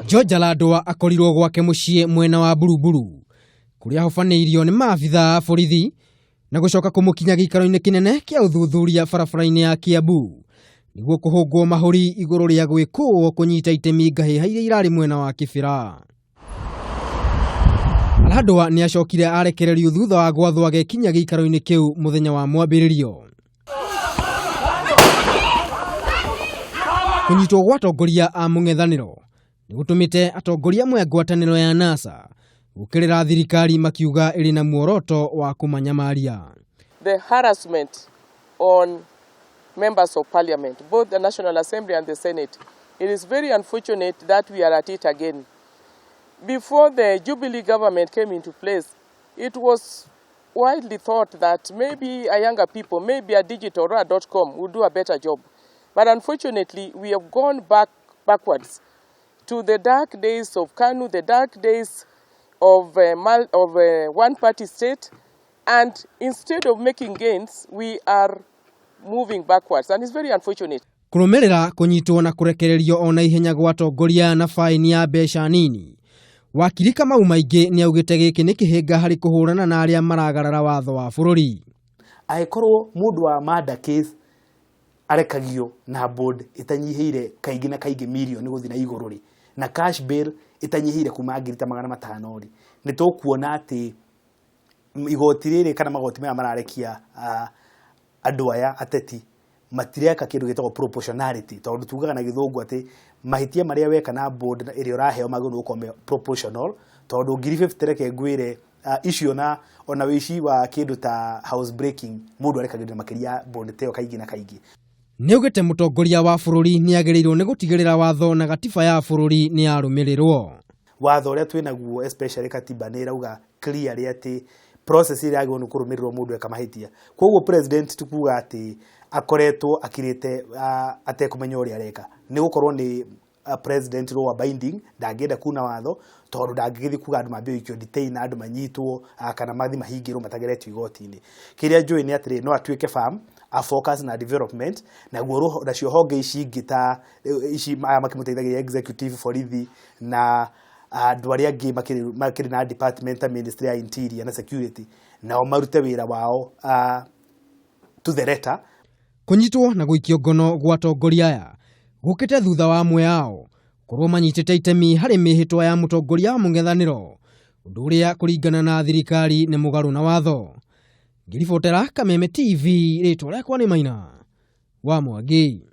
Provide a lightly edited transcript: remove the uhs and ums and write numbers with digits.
George Aladwa akorirwo gwake mũciĩ mwena wa Buruburu kũrĩa ahobanĩirio nĩ maabitha a borithi na gũcoka kũmũkinya gĩikaro-inĩ kĩnene kĩa ũthuthuria barabara-inĩ ya Kiambu nĩguo kũhũngwo mahũri igũrũ rĩa gwĩkũwo kũnyita itemi ngahĩha iria irarĩ mwena wa Kĩbĩra. Aladwa nĩ acokire arekererio thutha wa gwathwo agekinya gĩikaro-inĩ kĩu mũthenya wa mwambĩrĩrio. Kũnyitwo gwa atongoria a mũng'ethanĩro nĩ gũtũmĩte atongoria amwe a ngwatanĩro ya NASA gũkĩrĩra thirikari makiuga ĩrĩ na muoroto wa kũmanyamaria. The harassment on members of parliament, both the National Assembly and the Senate. It is very unfortunate that we are at it again. Before the Jubilee government came into place, it was widely thought that maybe a younger people, maybe a digital or a dot-com would do a better job. But unfortunately, we have gone back backwards to the dark days of KANU, the dark days of one-party state, and instead of making gains, we are moving backwards, and it's very unfortunate. Kũrũmĩrĩra kũnyitwo na kũrekererio o na ihenya gwa atongoria na baini ya mbeca nini, wakiri Kamau Maingĩ nĩ augĩte gĩkĩ nĩ kĩhĩnga harĩ kũhũrana na arĩa maragarara watho wa bũrũri. Angĩkorwo mũndũ wa murder case arekagio na bond ĩtanyihĩire kaingĩ na kaingĩ mirioni gũthiĩ na igũrũ rĩ, na cash bail ĩtanyihĩire kuma ngiri ta 500 rĩ, nĩ tũkuona atĩ igoti rĩrĩ kana magoti maya mararekia andũ aya ateti matireka kĩndũ gĩtagwo proportionality, tondũ tugaga na gĩthũngũ atĩ mahĩtia marĩa weka na bond ĩrĩa ũraheo magĩrĩirwo gũkorwo me proportional, tondũ ngiri 50, reke ngwĩre, icio na ona wĩici wa kĩndũ ta house breaking, mũndũ arekagĩrio makĩria bond ta ĩyo kaingĩ na kaingĩ. Nĩ augĩte mũtongoria wa bũrũri nĩ agĩrĩirwo nĩ gũtigĩrĩra watho na gatiba ya bũrũri nĩ yarũmĩrĩrwo. Watho ũrĩa twĩnaguo, especially katiba, nĩ ĩrauga clearly atĩ process ĩrĩa yagĩrĩirwo nĩ kũrũmĩrĩrwo mũndũ eka mahĩtia. Koguo president ti kuga atĩ akoretwo akirĩte atekũmenya ũrĩa areka, nĩ gũkorwo nĩ president law abiding, ndangĩenda kuna watho, tondũ ndangĩgĩthiĩ kuga andũ mambie gũikio detain na andũ manyitwo kana mathiĩ mahingĩrwo matageretio igoti-inĩ. Kĩrĩa njũĩ nĩ atĩrĩ, no atuĩke firm a focus na development, naguo nacio honge ici ingĩ ta ici aya makĩmũteithagĩrĩria, executive, borithi na andũ arĩa angĩ makĩrĩ na department ta ministry ya interior na security, nao marute wĩra wao to the letter. Kũnyitwo na gũikio ngono gwa atongoria aya gũkĩte thutha wa amwe ao gũkorwo manyitĩte itemi harĩ mĩhĩtwa ya mũtongoria wa mũng'ethanĩro, ũndũ ũrĩa kũringana na thirikari nĩ mũgarũ na watho. Ngĩribotera Kameme TV, rĩtwa rĩakwa nĩ Maina wa Mwangi.